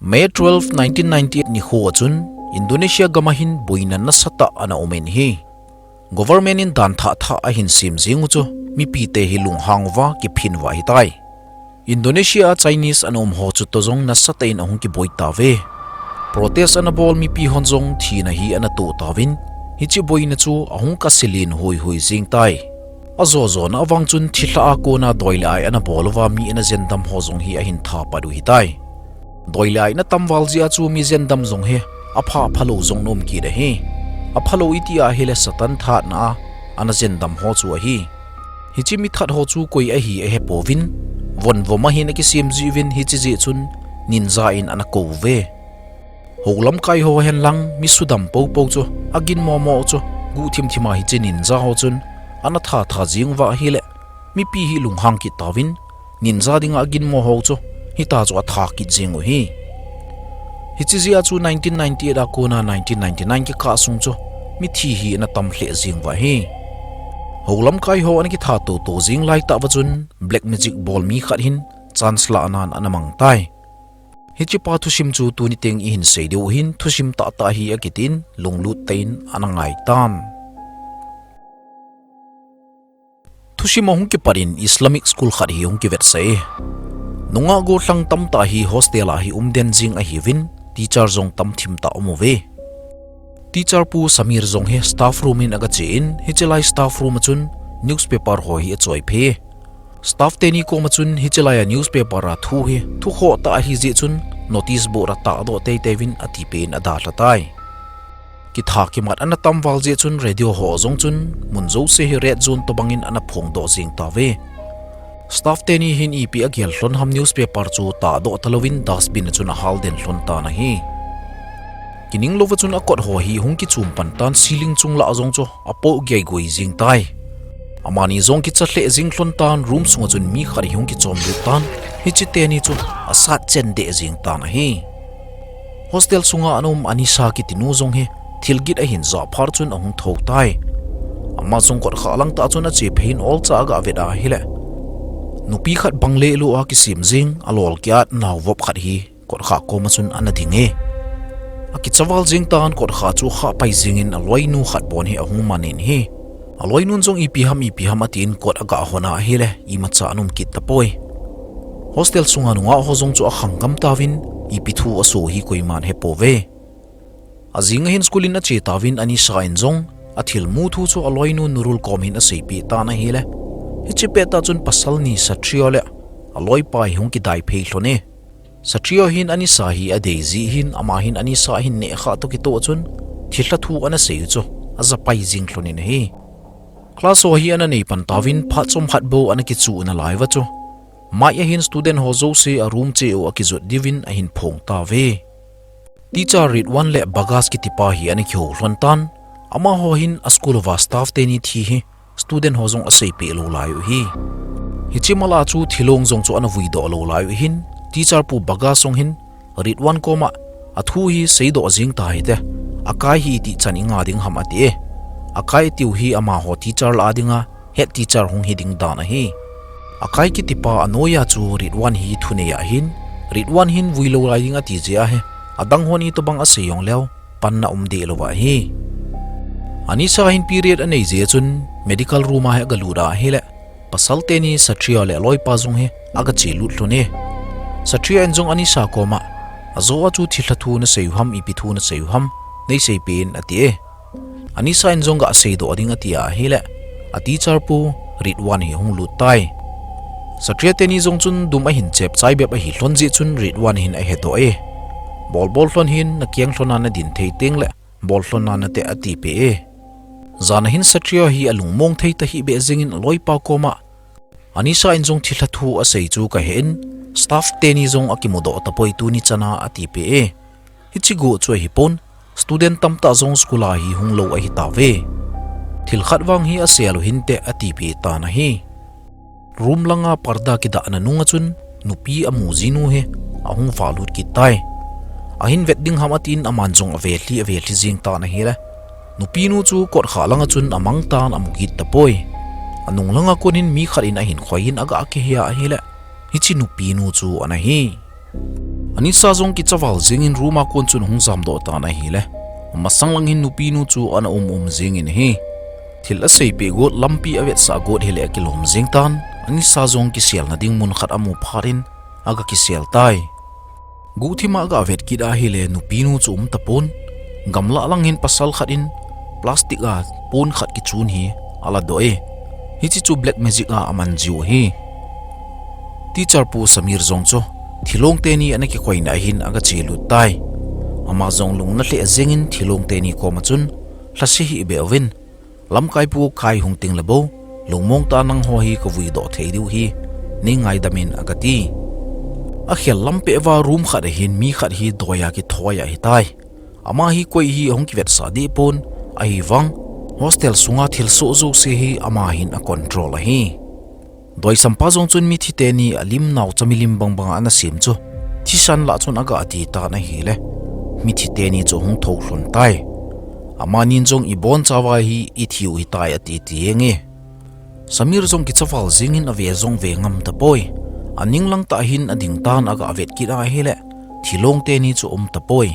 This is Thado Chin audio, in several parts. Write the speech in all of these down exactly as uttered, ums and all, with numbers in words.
May twelve, nineteen ninety-eight nikho a chun Indonesia gam a hin boina nasatah ana um in ahi. Government in dan thah thah ahin sem jing u chu mipite hi lunghang uva kiphin uva ahitai. Indonesia a Chinese ana um ho chu toh jong nasatah in ahung kiboi tauve. Protest ana bol mipi hon jong thina hi ana toh tauvin, hiche boina chu ahung kase len hoi hoi jing tai. Ajo jona avang chun thilha a kona doi le ai ana bol uva mi ana jendam ho jong hi ahin tha pat u ahitai. Doi le ai ana tam val jeh a chu mi jendam jong hi apha aphalou jong ana um kit ahi. Aphalou iti ahile Satan thatna a ana jendam ho chu ahi. Hiche mi that ho chu koi ahi ahepouvin, von vom a hin akisem jiuvin, hiche jeh chun ninja in ana kou uve. Hou lamkai ho hen lang mi sudam poupou chu, aginmo mo chu, guhthim thim a hiche ninja ho chun ana tha tha jing uva ahile, mipi hi lunghang kit tauvin, ninja dinga aginmo ho chu, hitia chu atha kit jing u ahi. Hiche jeh a chu nineteen ninety-eight a kona nineteen ninety-nine kikah sung chu mithi hi ana tam lheh jing uva ahi. Hou lamkai ho ana kitha toto jing laitah uva chun black magic bol mi khat hin chance lahnan ana mang tai. Hiche pa thusim chu tuni teng ihin sei diu ahin, thusim tahtah hi akitin lunglut tah in ana ngai tan. Thusim ahung kipat in Islamic school khat hi hung kivetsah e. Nungah gollhang tamtah hi hostel a hi umden jing ahiuvin, teacher jong tamthim tah aum uve. Teacher pu Samir jong hi staff room in agache in, hiche lai staff room a chun newspaper ho hi achoi phei e. Staff teni koma chun hiche lai a newspaper a thu hi thukhoh tah ahijeh chun notice board a tahdoh teitei uvin atipeh in adalha tai. Kitha kimat ana tam val jeh chun radio ho jong chun mun jouse hi red zone tobang in ana phongdoh jing tauve. Staff teni hin ipi agel lhon ham newspaper chu tahdoh talouvin dustbin a chun ahal den lhon tan ahi. Kining louva chun akot ho hi hung kichum pan tan, ceiling chung lah jong chu apoh geigoi jing tai. Amani jong kicha lheh jing lhon tan, room sunga chun mi khat hi hung kichom lut tan, hiche teni chu asat chen deh jing tan ahi. Hostel sunga ana um Anisa kitinu jong hi thilgin ahin jah phat chun ahung thou tai. Ama jong kotkhah langtah chun ache phei in olcha agah vet ahile, nupi khat bang lelu a kisem jing alol kiat nao vop khat hi kotkhah koma chun ana ding e. Akicha val jing tan, kotkhah chu akhah pai jing in aloinu khat bon hi ahung man in ahi. Aloinun jong ipi ham ipi ham atin kot agah hon ahile imacha ana um kit tapoi. Hostel sunga nungah ho jong chu akhang gam tauvin, ipi thu aso hi koiman ahepouve. Ajing ahin school in ache tauvin Anisa in jong athilmu thu chu aloinu Nurul kom hin aseipeh tan ahile, hiche pettah chun pasal ni Satria le aloipa hi hung kidai phei lhon e. Satria hin Anisa hi adei jeh hin, ama hin Anisa ahin nehkhah toh kitoh chun thilha thu ana sei u chu ajapai jing lhon in ahi. Class ho hi ana nei pan tauvin, phat chomkhat bou ana kichuh nalai uva chu, mic a hin student ho jouse a room cheh u akijot diuvin ahin phong tauve. Teacher Ridwan le Bagas kitipa hi ana kihou lhon tan, amaho hin a school uva staff teni thi hi student ho jong aseipeh lou lai u ahi. Hiche mal a chu thilong jong chu ana vuidoh lou lai u ahin, teacher pu Bagas jong hin Ridwan koma, athu hi seidoh jing tahite, akai hi itih chan inga ding ham ati e. Akai atiu hi amaho teacher lah a dinga head teacher hung hi ding dan ahi. Akai kitipa anoiya chu Ridwan hi thunei ahin, Ridwan hin vui lou lai ding ati jeh ahi, adang hon itobang asei jong leu panna um deh louva ahi. Anisa hin period anei jeh chun medical room a hi agalut ahile, pasal teni Satria le aloipa jong hi agache lut lhon e. Satria in jong Anisa koma, ajo a chu thilha thu nasei u ham, ipi thu nasei u ham, neiseipeh in ati e. Anisa in jong gaseidoh ding ati ahile, a teacher pu Ridwan hi hung lut tai. Satria teni jong chun dum ahin chep chai bep ahi lhon jeh chun Ridwan hin ahedoh e. Bol bol lhon hih in, nakeng lhon a nadin thei tengle bol lhon a nate atipeh e. Jan a hin Satria hi alungmong thei tahih beh jeng in aloipa koma, Anisa in jong thilha thu asei chu kahe in, staff teni jong akimudoh tapoi tuni chan a atipeh e. Hiche guh chu ahipon, student tamtah jong school a hi hung lou ahitauve. Thil khat vang hi asel u hinte atipeh tan ahi. Room langa parda kidahna nunga chun nupi amu jinu hi ahung valut kit tai. Ahin vet ding ham atin aman jong avelhi avelhi jing tan ahile, nupinu chu kotkhah langa chun amang tan amu kit tapoi. Anung langa kon hin mi khat in ahin khoi in aga kihe ahile, hiche nupinu chu ana hi. Anisa jong kichaval jingin room a kon chun hung jamdoh tan ahile, amasang lang hin nupinu chu ana um um jingin ahi. Thil aseipeh got, lampi avetsah got hile akilom jing tan, Anisa jong kiselna ding mun khat amu phat in aga kisel tai. Guhthim a aga vet kit ahile nupinu chu um tapon, gamlah lang hin pasal khat in plastic a pon khat kichun hi aladoh e. Hiche chu black magic a aman jiu ahi. Teacher pu Samir jong chu thilong teni ana kikoina ahin aga chelut tai. Ama jong lungna lheh jengin thilong teni koma chun, lhase hih beh uvin, lamkai pu, kai hung tengle bou lungmong tah, nangho hi kavui doh thei diu ahi, nei ngaidam in, aga ti. Akhel lam peh uva room khat ahin mi khat hi doiya kithoi ahitai. Ama hi koi hi ahung kivetsah deh pon, ahivang hostel sunga thilsoh jouse hi ama hin acontrol ahi. Doisam pa jong chun mithi teni alim naocha milim bangbang a ana sem chu thisan lah chun aga ti tan ahile, mithi teni chu ahung thou lhon tai. Amanin jong, ibonchauva hi ithiu hitai, ati ti jeng e. Samir jong kichaval jingin ave jong ve ngam tapoi. Aning lang tah hin ading tan, aga vet kit ahile thilong teni chu um tapoi.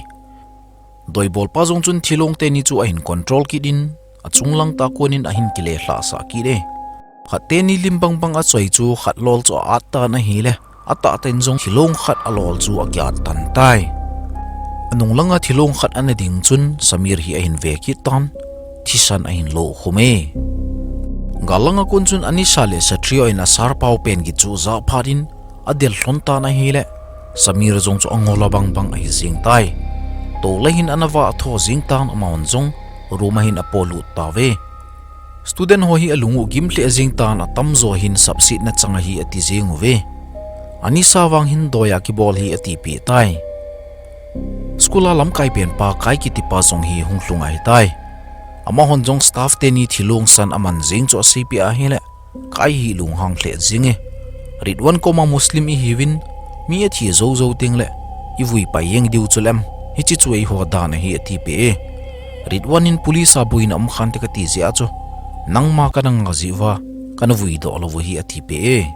Doibol pa jong chun thilong teni chu ahin control kit in, achung lang tah konin ahin kile lhahsah kit e. Khat teni lim bangbang achoi chu khat lol chu a-at tan ahile, atah tah in jong thilong khat alol chu aki-at tan tai. Anung langa thilong khat ana ding chun Samir hi ahin ve kit tan, thisan ahin lo khum e. Gal langa kon chun Anisa le Satrio in asarpao pen git chu ajah phat in adel lhon tan ahile, Samir jong chu angol a bangbang ahi jeng tai. Tolai hin ana vah tho jeng tan, amahon jong room a hin apolut tauve. Student ho hi alung u gim lheh jeng tan, atamjo hin sapsetna chang ahi ati jeng uve. Anisa vang hin doiya kibol hi atipeh tai. School a lamkai pen pa Kai kiti pa jong hi hung lhung ahitai. Amahon jong staff teni thilong san aman jeng chu aseipeh ahile, Kai hi lunghang lheh jeng e. Ridwan koma Muslim ihiuvin, mi athi jou jou tengle ivui pai jeng diu chulem, hiche chu eiho dan ahi, atipeh e. Ridwan in police a buina um khante kati jeh a chu, nangma kana nga jeh uva kana vui doh lou u ahi, atipeh e.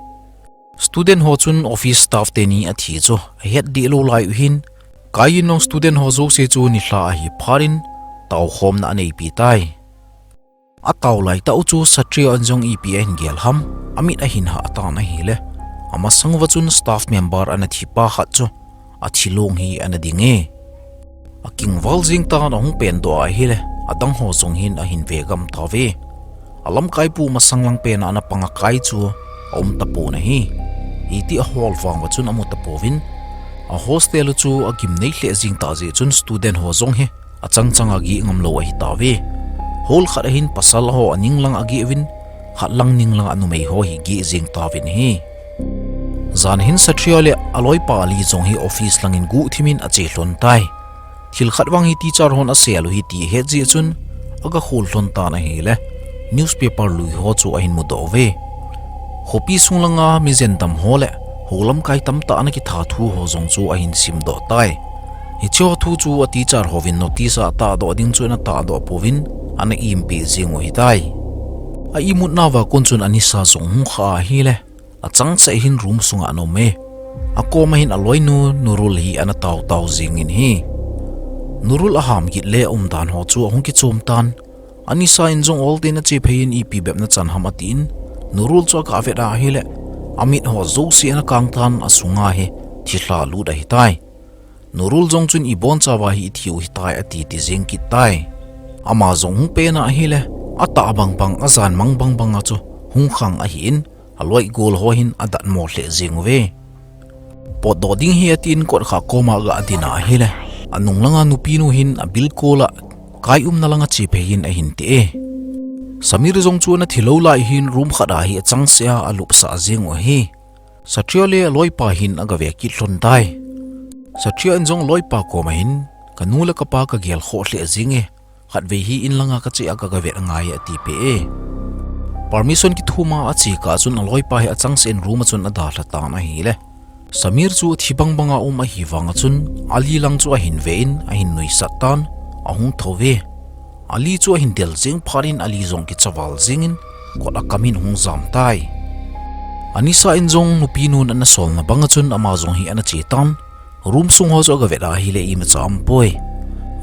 Student ho chun office staff teni athi chu ahet deh lou lai u ahin, Kai in jong student ho jouse chu nilhah ahi phat in taokhomna aneipi tai. Atao lai tah u chu Satrio in jong ipi ahin gel ham, amit ahin hah tan ahile, amasang uva chun staff member ana thi pa khat chu athilong hi ana ding e. Akingval jeng tan, ahung pendoh ahile, adang ho jong hin ahin ve gam tauve. Alamkai pu masang lang pen a ana panga Kai chu aum tapon ahi. Iti ahol vang uva chun amu tapouvin, a hostel u chu agimnei lheh jeng tah jeh chun student ho jong hi achang chang a geh ngam lou ahitauve. Hall khat a hin pasal ho aning lang ageh uvin, khat lang ning lang a numei ho hi geh jeng tauvin ahi. Jan hin Satrio le aloipa Ali jong hi office langin guhthim in ache lhon tai. Thil khat vang hi teacher hon asel u ahi ti ahet jeh chun aga khol lhon tan ahile, newspaper lui ho chu ahin mudoh uve. Khopi sung langa mi jendam ho le hou lamkai tamtah ana kitha thu ho jong chu ahin simdoh tai. Hiche ho thu chu a teacher hovin notice a atahdoh ding chu ana tahdoh pouvin, ana impeh jeng u ahitai. A imutna uva kon chun Anisa jong hung khah ahile, achangseh hin room sunga ana um e. Akoma hin aloinu Nurul hi ana tao tao jengin ahi. Nurul aham git le aumdan ho chu ahung kichom tan. Anisa in jong olten ache phei in ipi bepna chan ham atin, Nurul chu aga vet ahile, amit ho jouse ana kang tan, asunga hi thilha lut ahitai. Nurul jong chun, ibonchauva hi ithiu hitai, ati ti jeng kit tai. Ama jong hung pen ahile, atah bang bang, ajan mang bang bang a chu hung khang ahin, aloi gol ho hin adatmo lheh jeng uve. Potdoh ding ahi atin kotkha koma aga din ahile, anung langa nupinu hin abilkol a Kai umna langa che phei in ahin ti e. Samir jong chu ana thi lou lai hin room khat a hi achangseh a alupsah jeng u ahi. Satrio le aloipa hin aga ve kit lhon tai. Satrio in jong aloipa koma hin, kanu le kapa kagel khoh lheh jeng e, khatvei hi in langa kache a kaga vet angai e, atipeh e. Permission kithum a ache kah chun aloipa hi achangseh in room a chun adalha tan ahile, Samir chu athi bang bang a um ahivang a chun Ali lang chu ahin ve in ahin nuisat tan, ahung thou ve. Ali chu ahin del jeng phat in Ali jong kichaval jengin kot akam in ahung jam tai. Anisa in jong nupinun ana solna bang a chun ama jong hi ana che tan, Room sung ho chu aga vet ahile imacha aumpoi.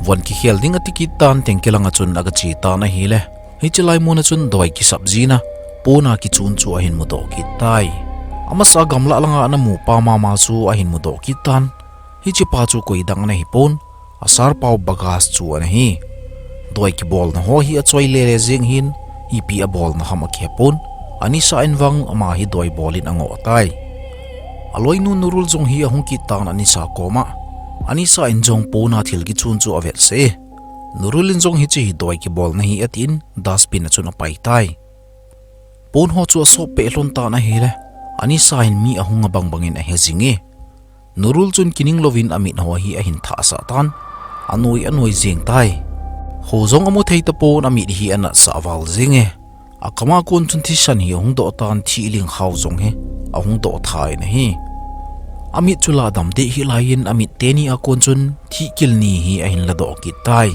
Von kikhel ding ati kit tan, tengki langa chun aga che tan ahile, hiche lai muna chun doi kisap jin a, pon a kichun chu ahin mudoh kit tai. Amasa gamlah langa ana mu pa mama chu ahin mudoh kit tan. Hiche pa chu koidang ana hipon, a sir pau Bagas chu ana hi. Doi kibolna ho hi achoi lele jeng hin, ipi abolna ham akihepon, Anisa in vang ama hi doi bol in angoh tai. Aloinu Nurul jong hi ahung kit tan Anisa koma. Anisa in jong pon a thil kichun chu avetsah e. Nurul in jong hiche hi doi kibolna hi atin, dustbin a chun apai tai. Pon ho chu asop peh lhon tan ahile, Anisa hin mi ahung abang bangin ahe jing e. Nurul chun kining louvin amit ho hi ahin thahsah tan, anoi anoi jeng tai. Kho jong amu thei tapon, amit hi anatsah val jeng e. Akama kon chun thisan hi ahung doh tan, thih lingkhau jong hi ahung doh tha in ahi. Amit chu lah dam deh hih laiyin amit teni a kon chun thih kil ni hi ahin ladoh kit tai.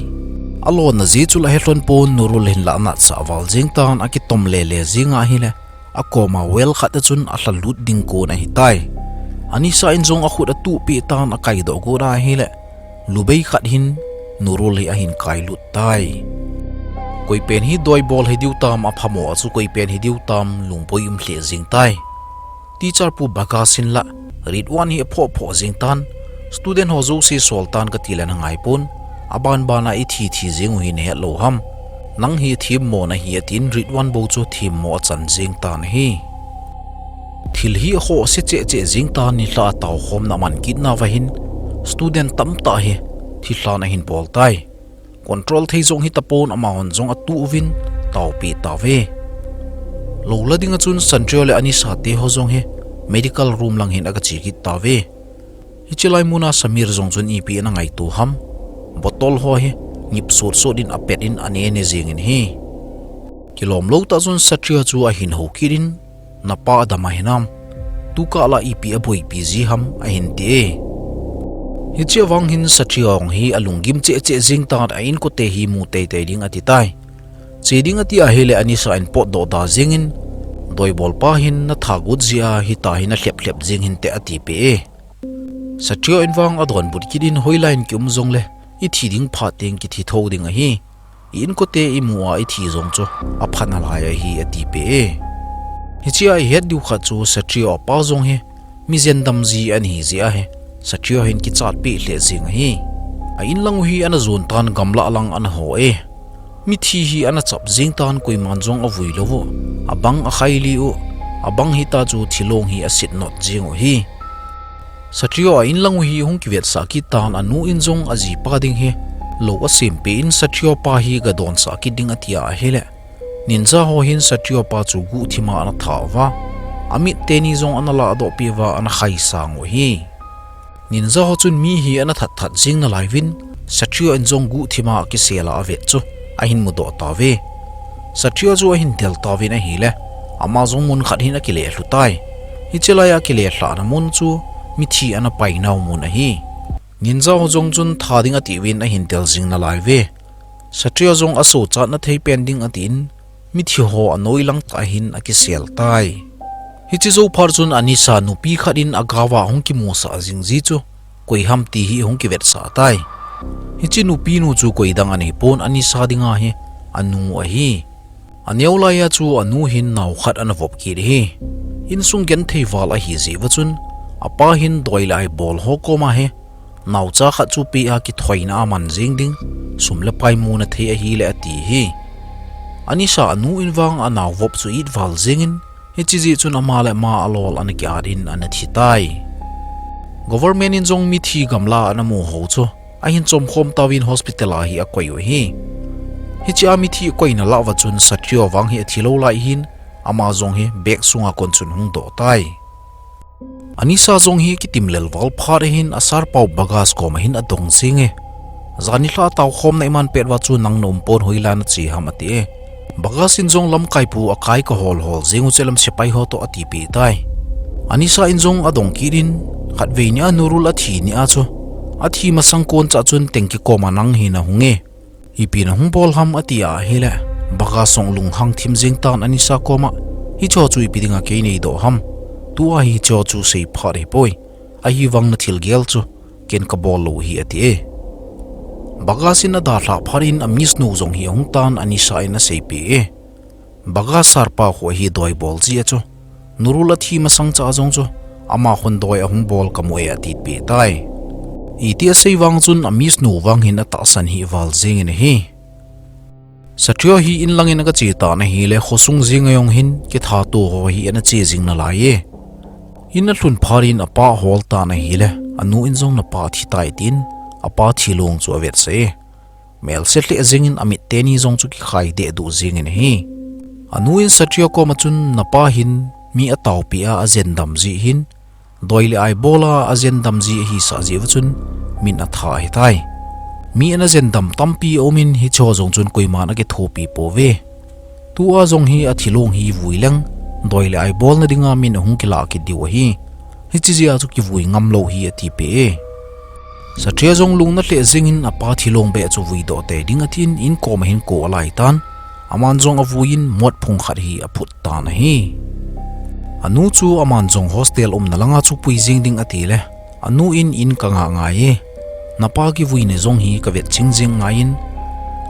Alona jeh chu lah he lhon pon, Nurul hin lah anatsah val jeng tan, akitom lele jeng ahile, akoma well khat a chun alha lut ding kon ahi tai. Anisa in jong akhut atuh peh tan, akaidoh got ahile, lubei khat hin Nurul hi ahin kai lut tai. Koi pen hi doi bol hi diu tam, aphamo a chu koi pen hi diu tam, lungpoi um lheh jeng tai. Teacher pu Bagas in lah, Ridwan hi aphoh phoh jeng tan, student ho jouse sol tan kati le nangai pon, aban ban a ithi thi jeng u hi nahet lou ham. Nang hi themmo nahi atin, Ridwan bou chu themmo achan jeng tan ahi. Thil hi akhoh se cheh cheh jeng tan, nilhah a taokhomna aman kit nauva hin, student tamtah hi thilhan ahin bol tai. Control thei jong hitapon, amahon jong atuh uvin, taopeh tauve. Lou la ding a chun Satrio le Anisa te ho jong hi medical room lang hin aga che kit tauve. Hiche lai muna Samir jong chun ipi ana ngaito ham. Bottle ho hi ngip sot sot in apet in ane ne jeng in ahi. Kilom lou tah chun Satrio chu ahin hou kit in, napa adam ahi nam. Tukah lah ipi aboipi ji ham ahin ti e. Hiche vang hin Satrio jong hi alunggim cheh cheh jeng tan, a inkote hi mu tei tei ding ati tai. Che ding ati ahile Anisa in potdoh da jeng in, doi bol pa hin natha got jeh a hitia hi nalhep lhep jeng hinte ati peh e. Satrio in vang adonbut kit in, hoilai in kium jongle ithi ding phat teng kithi tho ding ahi. I inkote imu a ithi jong chu apha nalai ahi ati peh e. Hiche a ihet diu khat chu Satrio apa jong hi mi jendam ji ana hi jeh ahi. Satrio hin kichat peh lheh jeng ahi. A in lang u hi ana jon tan, gamlah lang ana ho e. Mithi hi ana chap jeng tan, koiman jong avui lou u. Abang akhai li u. Abang hita chu thilong hi asit not jeng u ahi. Satrio a in lang u hi hung kivetsah kit tan, anu in jong ajipa ding hi lou asem peh in Satrio pa hi gadonsah kit ding ati ahile, Ninja ho hin Satrio pa chu guhthim a ana that uva, amit teni jong ana lahdoh peh uva ana khaisang u ahi. Ninja ho chun mi hi ana that that jeng nalai uvin, Satrio in jong guhthim a akisel a avet chu ahin mudoh tauve. Satrio chu ahin del tauvin ahile, ama jong mun khat hin akile lhu tai. Hiche lai a akile lhahna mun chu mithi ana painau mun ahi. Ninja ho jong chun that ding ati uvin ahin del jing nalai uve. Satrio jong asochatna thei pen ding atin, mithi ho anoi lang tah hin akisel tai. Hiche jou phat chun Anisa nupi khat in agao a hung kimusah jing ji chu koi ham ti hi hung kivetsah tai. Hiche nupi nu chu koidang ana hipon, Anisa dinga hi anu ahi. Aneo lai a chu anu hin nao khat ana vop kit ahi. Insung genthei val ahi jeh uva chun, apa hin doi le ai bol ho koma hi naocha khat chu peh a kithoina aman jeng ding, sum le pai muna thei ahile ati ahi. Anisa anu in vang anao vop chu it val jeng in, hiche jeh chun ama le ama alol ana ki-at in ana thi tai. Government in jong mithi gamla ana mu ho chu ahin chomkhom tauvin hospital a hi akoi u ahi. Hiche a mithi akoina lah uva chun Satrio vang hi athi lou lai hin, ama jong hi bag sunga kon chun hung doh tai. Anisa jong hi kitim lel val phat ahin, a sir pau Bagas koma hin adong jing e. Jan nilhah a taokhomna iman pet uva chu nang na um pon, hoilai a nache ham ati e. Bagas in jong lamkai pu akai kahol hol jing u, che lam sepai ho toh ati peh tai. Anisa in jong adong kit in, khatvei nia Nurul athi nia chu, athi masang kon cha chun tengki koma nang hi nahung e, ipi nahung bol ham ati ahile, Bagas jong lunghang thim jing tan Anisa koma, hiche ho chu ipi dinga kei neidoh ham. Tua hiche ho chu sei phat ahipoi. Ahivang nathil gel chu in kabol lou hi ati e. Bagas in adalhah phat in a miss nu jong hi ahung tan Anisa in aseipeh e. Bagas sir pa khu ahi doi bol ji a chu. Nurul athi masang cha jong chu ama khun doi ahung bol kamu e atipeh tai. Iti asei vang chun a miss nu vang hin atahsan hih val jeng in ahi. Satrio hi in lang in aga che tan ahile khosung jing a jong hin kithat ho hi ana che jing nalai e. In alhun phat in apa ahol tan ahile anu in jong napa athi tai tin apa thilong chu avetsah e. Melse lheh jeng in amit teni jong chu kikhai deh duh jeng in ahi. Anu in Satrio koma chun napa hin mi ataopi a ajendam jeh hin doi le ai bol a ajendam ji ahisah jeh uva chun min atha ahitai. Mi ana jendam tampi aum in hicheho jong chun koiman akithopi pouve. Tua jong hi athilong hi vui leng doi le ai bolna dinga min ahung kilah kit diu ahi. Hiche jeh a chu kivui ngam lou hi atipeh e. Satrio jong lungna lheh jeng in apa thilong beh chu vui doh tei ding atin in koma hin ko alai tan. Aman jong avui in mot phung khat hi aphut tan ahi. Anu chu aman jong hostel umna langa chu pui jeng ding atile anu in in kanga ngai e. Napa kivuina jong hi kavet ching jeng ngai in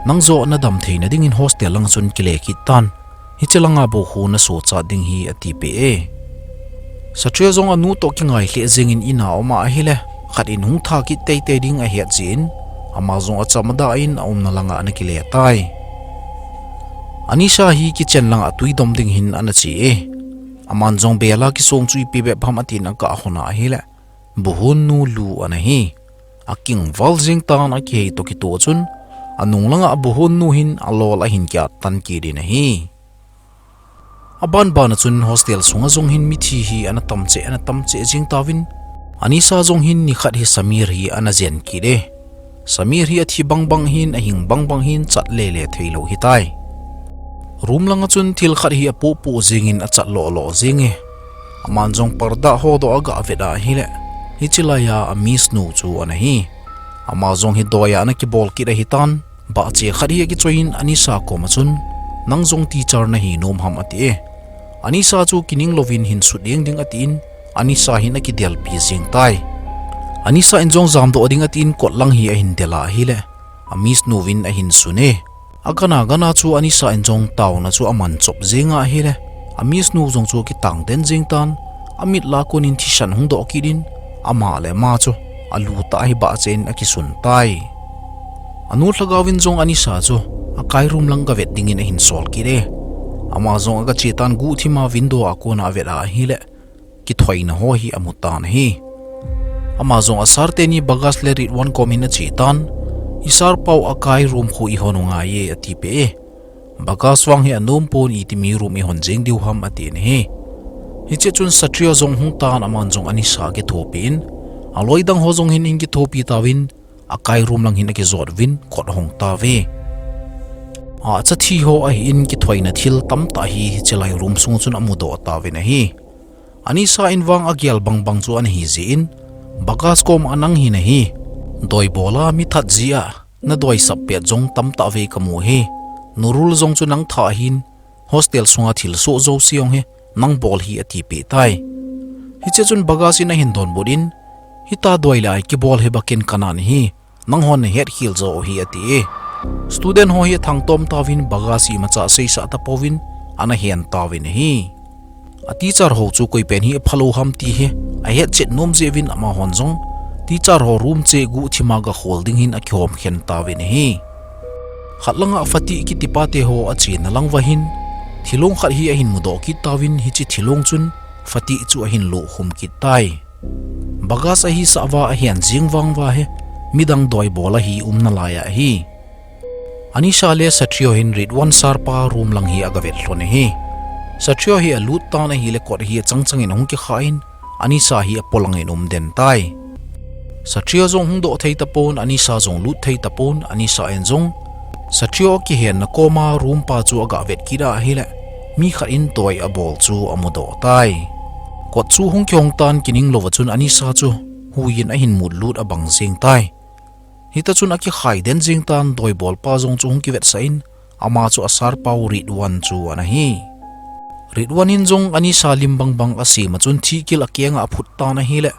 nang joh nadam theina ding in hostel lang chun kile kit tan. Hiche langa bou khu naso chat ding hi atipeh e. Satrio jong anu toh kingai lheh jeng in in a um a ahile khat in hung tha kit teitei ding ahet jeh in ama jong acham adah in aumna langa ana kile tai. Anisa hi kitchen langa tui dom ding hin ana che e. Aman jong bel a kisong chu ipi bep ham atin aga hon a ahile buhon nu lu ana hi. Aking val jeng tan akihei toh kitoh chun anung langa buhon nu hin alol ahin kiat tan kit in ahi. Aban ban a chun hostel sunga jong hin mithi hi ana tam cheh ana tam cheh jeng tauvin Anisa jong hin nikhat hi Samir hi ana jen kit e. Samir hi athi bang bang hin ahing bang bang hin chat lele thei lou hitai. Room langa chun thil khat hi apoh poh jeng in achat loh loh jeng e. Aman jong parda ho doh aga vet a ahile hiche lai a a miss nu chu ana hi. Ama jong hi doi a ana kibol kit ahi tan. Bahche khat hi akichoi in Anisa koma chun nang jong teacher nahi nom ham ati e. Anisa chu kining louvin hin sut ding ding atin Anisa hin akidelpi jeng tai. Anisa in jong jamdoh ding atin kot lang hi ahin del a ahile a miss nu vin ahin sun e. Agana gana chu Anisa in jong taona chu aman chop jeng a ahile a miss nu jong chu kitang den jeng tan amit lah a kon in thisan hung doh kit in ama le ama chu alu tah hi bahche in akisun tai. Anu lhagao in jong Anisa chu akai room lang gavet ding in ahin sol kit e. Ama jong aga che tan guhthim a window a kon a avet a ahile kithoina ho hi amu tan ahi. Ama jong a sir teni Bagas le Ridwan kom hin ache tan, i sir pau akai room khu ihon u ngai e atipeh e. Bagas vang hi anom pon iti mi room ihon jeng diu ham atin ahi. Hiche chun Satrio jong hung tan aman jong Anisa akithopi in, aloi dang ho jong hin ahin kithopi tauvin, akai room lang hin akijot uvin kot ahong tauve. Acha thi ho ahin kithoina thil tamtah hi hiche lai room sung chun amudoh tauvin ahi. Anisa in vang agel bang bang chu ana hi jeh in, Bagas kom a nang hi nahi. Doi bol a mi that jeh a nadoi sap pet jong tamtah vei kamu hi. Nurul jong chu nang tha ahin, hostel sunga thilsoh jouse jong hi nang bol hi atipeh tai. Hiche chun Bagas in ahin donbut in, hita doi le ai kibol hi bakin kana nahi. Nanghon nahet khel jo u hi ati e. Student ho hi athangtom tauvin Bagas imacha seisah tapouvin ana hen tauvin ahi. A teacher ho chu koi pen hi aphalou ham ti hi ahet chet nom jeh uvin amahon jong teacher ho room che guhthim a gakhol ding hin akihom khen tauvin ahi. Khat langa Fatih kiti pate ho achena lang uva hin thilong khat hi ahin mudoh kit tauvin hiche thilong chun Fatih chu ahin luhkhum kit tai. Bagas ahisah uva ahen jeng vang uva hi midang doi bol a hi um nalai ahi. Anisa le Satrio hin Ridwan sir pa room lang hi agavet lhon ahi. Satrio hi alut tan ahile kot hi achang chang in ahung kikha in Anisa hi apolang in um den tai. Satrio jong hung doh thei tapon, Anisa jong lut thei tapon, Anisa in jong Satrio kihenna koma room pa chu agavet kit a ahile mi khat in doi abol chu amudoh tai. Kot chu hung kihong tan kining louva chun Anisa chu huiyin ahin mut lut abang jeng tai. Hita chun akikhai den jeng tan doi bol pa jong chu hung kivetsah in ama chu a sir pau Ridwan chu ana hi. Ridwan in jong Anisa lim bang bang asem a chun thihkil akeng a aphut tan ahile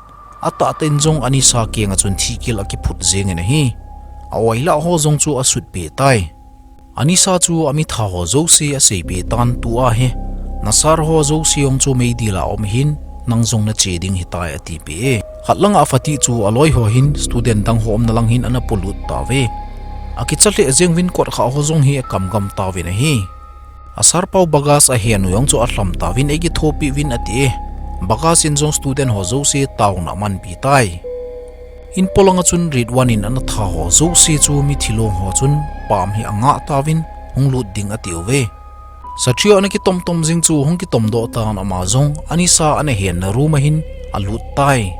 Atahtah in jong Anisa kenga chun thihkil akiphut jengin ahi. A-oi lah ho jong chu asutpeh tai. Anisa chu amitha ho jouse aseipeh tan, tua hi nasar ho jouse jong chu meidil a um hin, nang jong nache ding ahitai atipeh e. Khat langa afatih chu aloi ho hin student dang ho umna lang hin ana polut tauve. Akicha lheh jeng uvin kotkha ho jong hi akamgam tauvin ahi. A sir pau Bagas ahen u jong chu alham tauvin, eikithopi uvin ati e. Bagas in jong student ho jouse taona amanpi tai. In polanga chun Ridwan in anatha ho jouse chu mithi long ho chun pam hi angah tauvin hung lut ding atiuve. Satria ana kitomtom jing chu hung kitomdoh tan ama jong Anisa ana henna room a hin alut tai.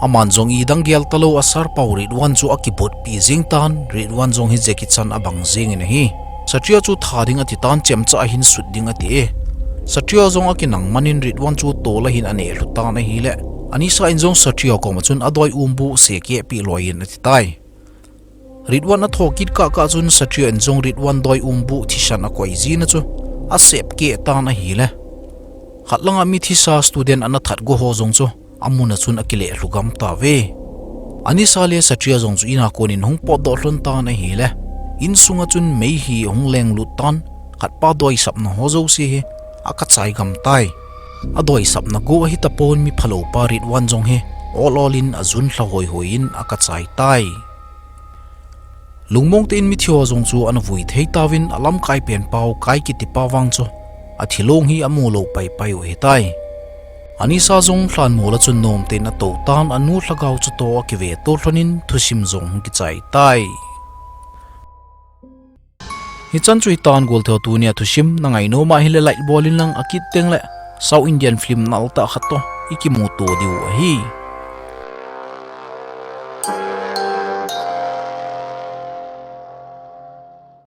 Aman jong idang gel talou a sir pau Ridwan chu akibotpi jing tan, Ridwan jong hi Jackie Chan abang jengin ahi. Satria chu tha ding ati tan, chemcha a hin sut ding ati e. Satria jong akinang manin Ridwan chu tol a hin aneh lhu tan ahile, Anisa in jong Satria koma chun adoi umbu sehkeh peh loi in ati tai. Ridwan atho kit kahkah chun Satria in jong Ridwan doi umbu thisan akoi jina chu asep keh tan ahile, khat langa mithisa student ana that go ho jong chu amuna chun akileh lhu gam tauve. Anisa le Satria jong chu ina konin hung potdoh lhon tan ahile, insunga chun mei hi hung lenglut tan, khatpa doisapna ho jouse hi akachai gam tai. Adoisapna go ahi tapon, miphalou pa Ridwan jong hi ol ol in ajun lha hoihoi in akachai tai. Lungmong tah in mithi ho jong chu ana vui thei tauvin, alamkai pen pau Kai kiti pa vang chu athi long hi amu lou paipai u ahitai. Anisa jong lhanmol a chun nomtah in atou tan, anu lhagao chutoh akiveto lhonin thusim jong hung kichai tai. Hichan chu hitan goltheu, tunia thusim na ngainom ahile like bol inlang, akit tengle South Indian film nal tah khat toh ikimuto diu ahi.